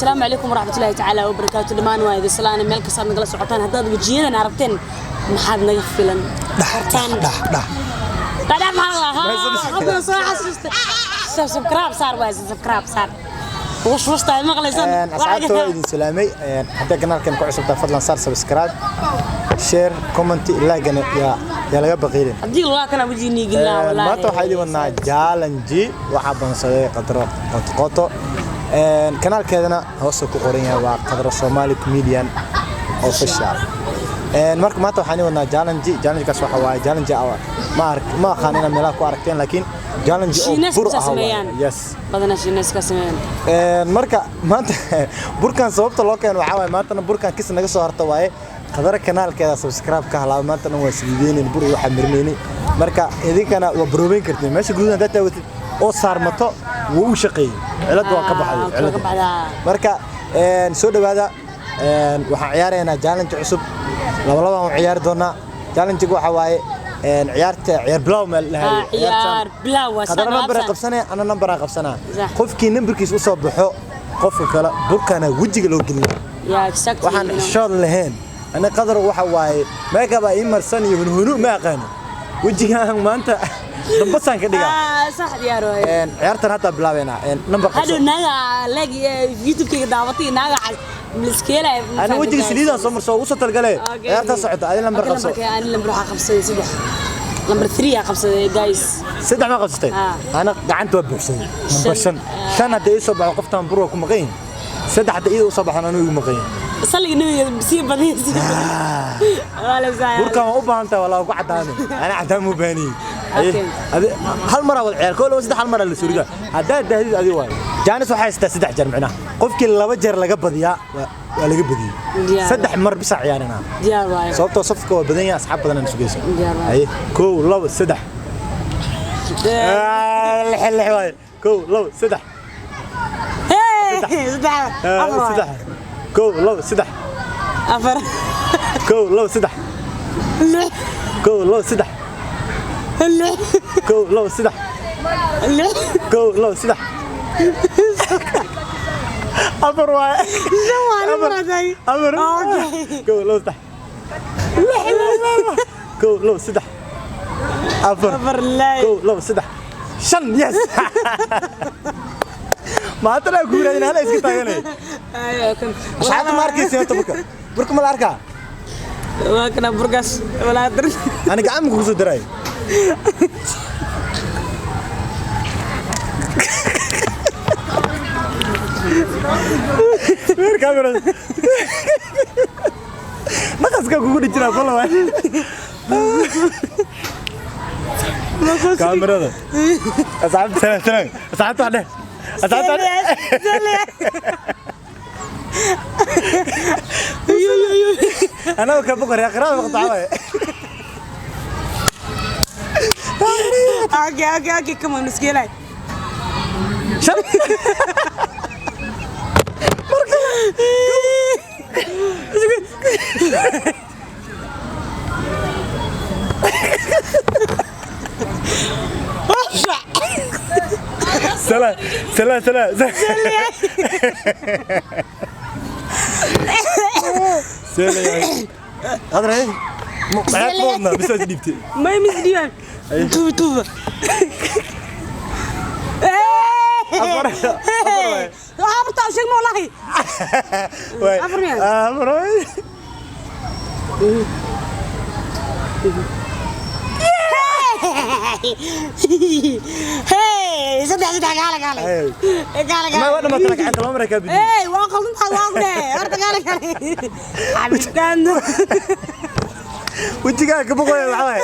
Asalaamu calaykum waraxmatullaahi tacaala wabarakaatu. Dhammaan waa idin salaana meel kastaad nagala socotaan. Haddaad wejiyadan aragteen, maxaad naga filan kartaan? Dhax dhax. Dhadhac maxaa lahaa? Hadda soo xasuustay. Subscribe saar waay, subscribe saar. Wush wush tahay maqlaysan. Asxaabta waa idin salaamay. Hadday kanaalkan ku cusubtahay, fadlan saar subscribe, share, comment, like-gana yaa laga baqiilin. Haddii laa kana wejigii gilaa wallaahi. Maanta waxaa idin wadnaa challenge. Waxaa bansaday Qadro Qoto. Kanaalkeedana hoosta ku qoran yahay, waa Qadro Somali Comedian Official. Marka maanta waxaan idin wadnaa challenge. Challenge-kaas waxa waaye challenge ma ark, ma aqaan inaad meelaha ku aragteen, laakiin challenge oo Shiinees bur ka ah waaye. Sameeyaan. Yes. Badanaa Shiinees ka sameeyaan. Marka maanta burkan sababta loo keeno waxaa waaye, maantana burkan kis naga soo harta waaye. Qadara kanaalkeeda subscribe ka halaaba. Maanta dhan waa saliideynayna, bur iyo waxaa marinaynay. Marka idinkana waa baroobeyn kartiin. Meesha gududan haddaad taawatid oo saarmato, wuu u shaqeeyey, cilad waa ka baxday. Ah, waa ka cilada. Baxdaa. Marka soo dhawaada. Waxaan ciyaaraynaa challenge cusub. Laba labaan u ciyaari doonaa. Challenge-ga waxaa waaye ciyaarta ciyaar bilow meel lahayo. Ah, ciyaar bilow waa. Qadara nambar saan. Qabsanaya, ana nambaraa qabsanaa. Sax. Qofkii nambarkiis u soo baxo, qofka kale burkana wejiga loo geliyo. Yeah, exactly. Waxaan xishood lahayn. Ani Qadar waxa waaye makeup aa ii marsan iyo hunhunu ma aqaano. Wejigaan maanta dambasaan ka dhigaa. Ah, sax, diyaar waay. Ciyaartan hadda bilaabeynaa. Nambar qabso. Hadhow naaga leg YouTube-kayga daabatay, naaga liskeelay. Ani wejiga saliidaan soo marso ugu soo talgale. Ciyaartaa socota, adi nambar qabso. Ani lambar waxaa qabsaday 3, lambar 3 aa qabsaday, guys. 3 ma qabsatay? Ah. Ana gacanta waa buuxsaday nambar. 5. 5, 5 hadday ii soo baxdo, qoftaan bur waa ku maqan yihin. 3 hadday iyada u soo baxaan, anigu igu maqan yihin. Salliga Nabiga sii badiya, sii badiya. Burkan waa u baahan tahay, walaa ku cadaanay. Ana cadaan mu baahaniye. Okay. Hal maraa wada ciyaar, koo, laba, saddex, hal maraa la soo ridaa. Haddaad dahdid, adi waayo jaanis waxay haystaa 3 jeer. Micnaha qofkii 2 jeer laga badiyaa waa laga badiyey. Diyaar. 3 mar bisa ciyaarinaa. Diyaar waayo. Sababtoo safka waa badan yahay, asxaab badan aan sugayso. Diyaar waayo. Haye, kow, laba, saddex. Ah, lix, lix waaye. Kow, laba, saddex. Hey, 3. Ah, 4 waayo. 3. Kow, laba, saddex. 4. Kow, laba, saddex. 6. Kow, laba, saddex. 6. Kow, laba, saddex. 6. Kow, laba, saddex, 4 waaye. 5 waayo, 4 haday. 4. Okay. Kow, laba, saddex, kow, laba, saddex, 4. 4 lay. Kow, laba, saddex, 5. Yes, maantana ku yirahdeen hala iska taaganay. Asxaabta ma arkaysa horta burka? Burka ma la arkaa? Waa kana burgaas walaa dar. Ani gacan ma kugu soo diray? Weer kamerada naqaska kugu dhijinaa fala waay kaamirada. Asxaabta salaam, salaam asxaabta, wax dheh asxaabta, wax dheh. Anaa ka boqor aqraab waqti waay. Okay, come on, iskeelay. 5. سلام سلام سلام سلام. هذا ايه معاك فوضنا بس dhiibtay. May misdhiibaan tuuba tuuba. 4, 4 waay. Afartaa sheeg ma wallahi. Waay. 4 miyaa? 4 waay. Hey, 3, 3, gaala gaala. Hey. Gaala Ma gaala. waa dhamaatay gacanta laba mar ka bidin. Hey, waa qaldan tahay, waa ognahay. Horta gaala gaala. Cabitaan. Wejigaa ka boqoya waxa waaye.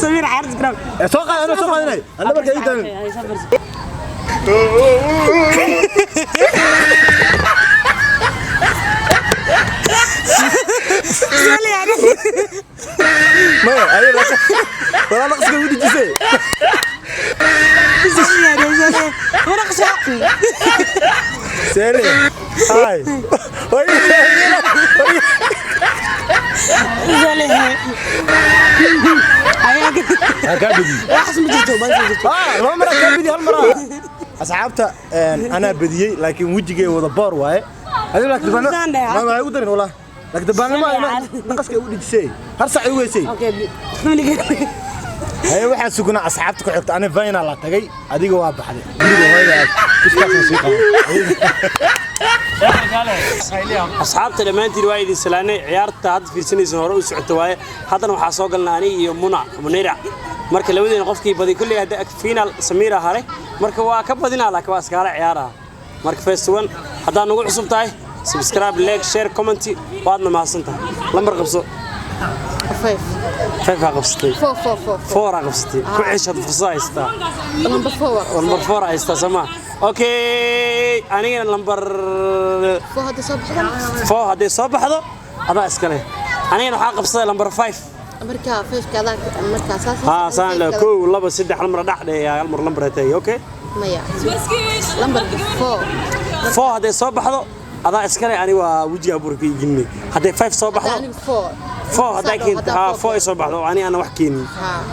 Samir caarad gram. Soo qaad, ana soo qaadanay. Ana marka ii taagan. Maya, ayo walaa naqsiga ugu dhijisay. Seele. Hay. Way. Ha ka bidi. Ah, laba mar ka bidi, hal mar. Asxaabta, anaa badiyey, laakiin wejigay wada boor waaye. Adiga laakiin Saan dhahay. Ma igu darin wallah. Laakiin dabaanimo naqaska igu dhijisay. Hal sac igu weysay. Okay, familiga. Haye, waxaa sugnaa asxaabta ku xigta. Ani final la tagay, adiga waa baxday. Guriga hooyada aad iskaasoo sii qabo. Asxaabta dhammaantiin waa idin salaanay. Ciyaarta hadda fiirsanaysan hore u socota waaye. Haddana waxaa soo galnaa ani iyo Muna Munira. Marka labadeena qofkii badi kulley hadda final Samiira hare. Marka waa ka badinaa, laakiin waa iskaala ciyaaraha. Marka first one, haddaad nagu cusub tahay, subscribe, like, share, comment. Waadna mahadsan tahay. Lambar qabso. Five. Five aa qabsatay. Four, four, four, four. Four aa qabsatay. Ku ceshad, fursad haystaa. Number four. Lambar four haystaa soo. Okay, anigana lambar Four hadda soo baxdan. Four hadday soo baxdo adaa iska leh. Anigana waxaa qabsaday lambar five. Marka five-ka adaa marka saas. Haa, saan la kow, laba, saddex, hal mar dhac dheh, hal mar lambar taagay. Okay. Maya. Number four. Four hadday soo baxdo adaa iska leh. Ani waa wejiga burka iginay. Hadday five soo baxdo. Aniga four. Four hadday keento, haa, four ay soo baxdo, ani ana wax keenin.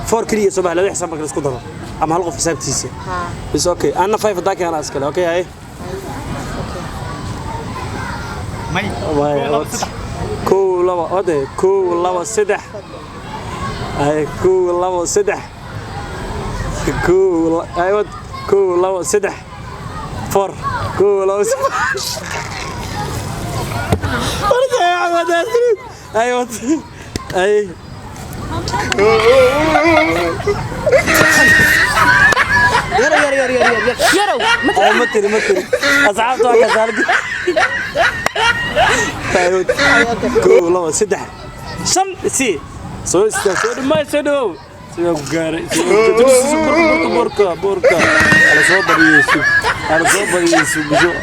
Four keliya soo baxdo, laba xisaab marka la isku daro ama hal qof xisaabtiisa. Bis, okay, anna five haddaa keenaa iska leh. Okay, haye. Kow, laba, ode, kow, laba, saddex. Ay, kow, laba, saddex, kow, ay, wad, kow, laba, saddex, four, kow, laba, saddex. Horta, ay, wad, ay, wad, ay. Yar yar yar yar yar yarow. Ay, ma tiri, ma tiri. Asxaabta waa kasaal. Ay, wad, kow, laba, saddex, shan, si soo istaag, soo dhimay, soo dhawow, sidoo ku gaaray burka, burka, burka ala soo badiyey, sug, ala soo badiyey, sug, soo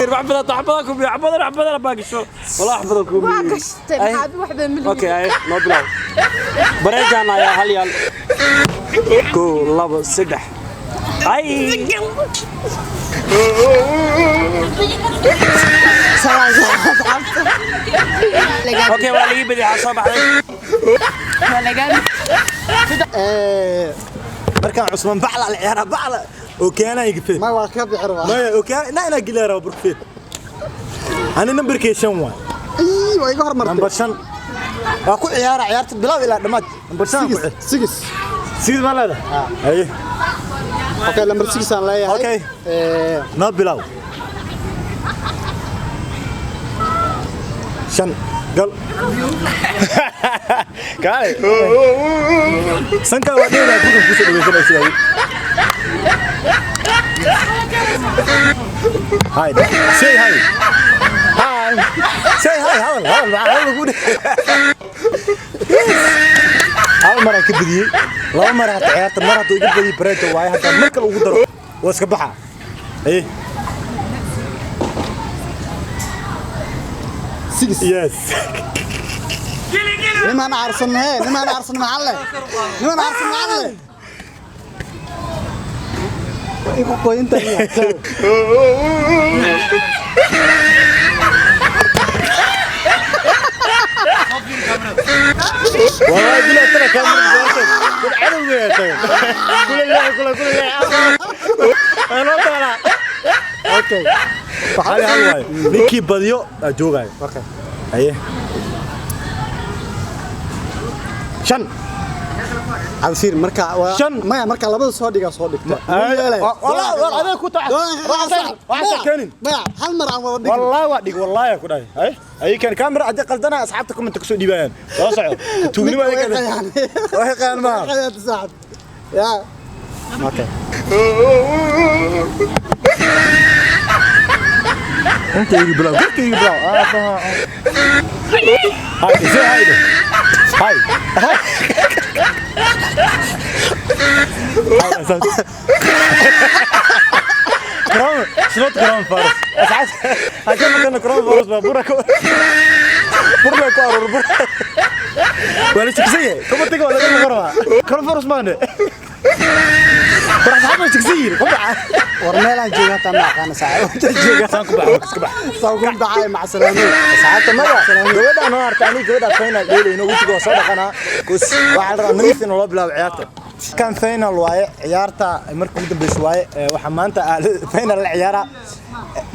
wax badan, wax badan ku wax badan, wax badan baa gasho walaa, wax badan ku. Waa gashtay, maxaa wax badan ma. Okay, ay noo bilow. Bareejaan ayaa hal yaal. Kow, laba, saddex, ay. Salaam asxaabta. Okay, waa laga badiyay. Waxaa soo baxday. Markaan Cusmaan bacla la ciyaara, bacla oo keenay gafeed. Ma waa ka bixir waa. Maya, oo keenay ina gilaa burfeed. Ani nambarkay shan waay. Ii, waa iga hormartay. Nambar shan waa ku ciyaara ciyaarta bilow ilaa dhammaad. Nambar shan ku ciyaar. Six. Six ma leedahay? Haye. Okay, number six aan leeyahay. Okay. Noo bilow. Shan gal, kaale sanka waa dheeraa bukan kusoo dhaweysanaysa. Hi, say hi. Hi. Say hi. Hadal, hadal, maxaa hadal ku dheh? Hal mar aan ka badiyey, laba mar hata ciyaarta mar hadduu iga badiyey bareejo waaye. Haddaan mar kale ugu daro waa iska baxa. Haye. Six. Yes. Nimaan aarsannahe, nimaan aarsan maxaa leh, nimaan aarsan maxaa leh, waa igu qoyinta. والله بلا ترى كاميرا كل عدو يا ترى كل الله كل كل انا طالع. Okay. Hal hal waay, ninkii badiyo aa joogaayo. Okay. Haye, shan. Cabsiir marka waa Shan. Maya, marka labada soo dhiga, soo dhigta. Wallah adeeg ku tax waxaad keenin. Maya, hal mar aan wada dhigin. والله waa dhig, wallahi ku dhahay. Hay ay keen kamera hadii qaldana asxaabta comment ku soo dhiibayaan. Soo soco, tuugnimo ay keen, way qaan ma. Qayaanta saaxib ya. Okay. انت يجي بلاو، قلت يجي بلاو. هاي زي هاي هاي هاي كرام شنو كرام فارس اسعد هكذا كان كرام فارس برا برا كارور برا ولا شخصية كم تقول ولا كم غرفة كرام فارس ما عنده برا صاحب شخصية. War meelaan jooga hataa ma aqaana saaxib. Inta jooga saan ku baxo, iska bax. Saan ku baxay, mac salaamay. Asxaabta maya, gabadhaan oo arta ani gabadha final dheelayno, wejiga waa soo dhaqanaa kus waxaa la rabaa nadiif in loo bilaabo ciyaarta. Kan final waaye, ciyaarta markii ugu dambeysa waaye. Waxaa maanta final la ciyaara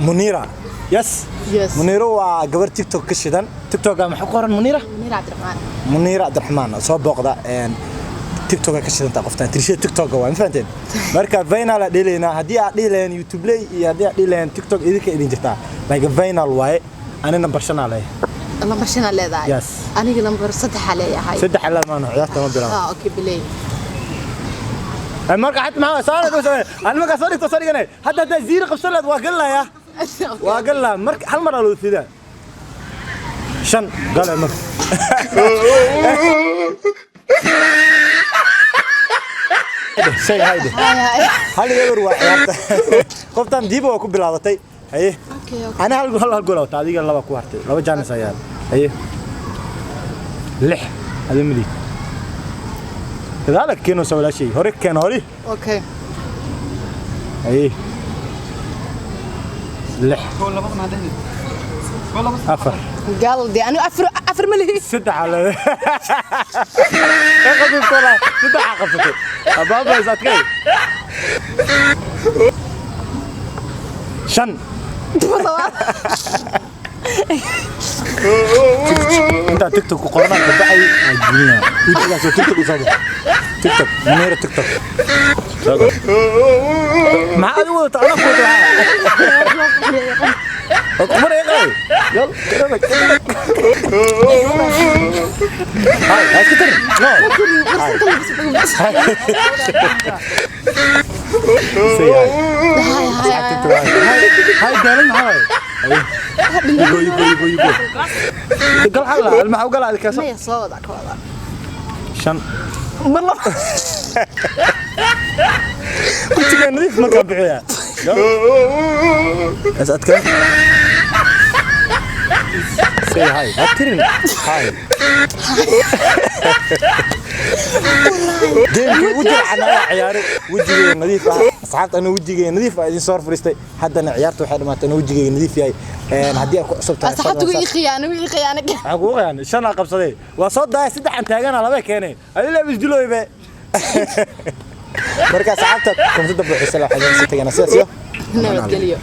Munira. Yes. Yes. Munira waa gabar TikTok ka shidan. TikTok maxaa ku qoran, Munira? Munir Cabdiraxmaan. Munira Cabdiraxmaan soo booqda. TikTok ka shidanta qoftan tirshada TikTok waa, ma fahanteen? Marka final la dhilaynaa, haddii aad dhihi lahayn YouTube lay iyo haddii aad dhihi lahayn TikTok, idinka idin jirtaa, laakiin final waaye. Ani number 5 aa leeyahay. Lambar 5 aa leedahay? Yes. Aniga lambar 3 aa leeyahay. Saddex ilaa maano ciyaarta ma bilaabo. Ah, okay, bilay. Marka xad maxaa soo dhigto? Ani marka soo dhigto, soo dhiganay hadda. Hadda zero qabsan lahayd, waa galaya, waa galaa. Marka hal mar aa loo fidaa. Shan gale marka. Say hi de. Hi, hi. 1-0 waa ciyaarta. Qoftan diiba waa ku bilaabatay. Haye. Okay. Ana hal gool wata, adiga laba ku hartay, laba jaanis ayaa. Haye, lix adiga midig gadaala keeno soo walaashay, hore keeno, hore. Okay. Haye, lix, afar. Gal dee, anigu afar afar ma lihi. Saddex aa qabsatay, saddex aa qabsatay. Abaaba is adkay. Shan. Intaa TikTok ku qoranaa ka baxay aa gelinaa wejigaas oo TikTok u soo baxo. TikTok Munira, TikTok soo gal. Maxaa adigu wadata? Anaa ku wata. Waxaa kumar eeqay. Yal kadaba kadaba. Hay ha iska tirin. No. Hay. Say hi. Hi, hi. TikTok hi. Hi daalan maxaa waaye? You go, you go, you go, you go. Gal xalla maxaa u galaa adikaasa? Maya, soo wada ka wada. Shan mar laba. Wejiga nadiif markaa bixiyaa. Is adkaan. Say hi. Ha tirin. Hi. Geemkii ugu jilcan ayaa ciyaaray, wejigeyga nadiif ah. Asxaabta, aniga wejigeyga nadiif ah idin soo hor fadhiistay. Haddana ciyaarta waxay dhamaatay anuu wejigeyga nadiif yahay. Haddii aad ku cusub tahay Asxaabtu fadlan ii khiyaanay, ii khiyaanay. Waxaan kugu khiyaanay shan aa qabsaday, waa soo daaya, saddexan taagana laba keenay, adila isdilooybe. Marka asxaabta koontada buuxisa, waxaa idin sii tagana sidaas iyo Nabadgelyo.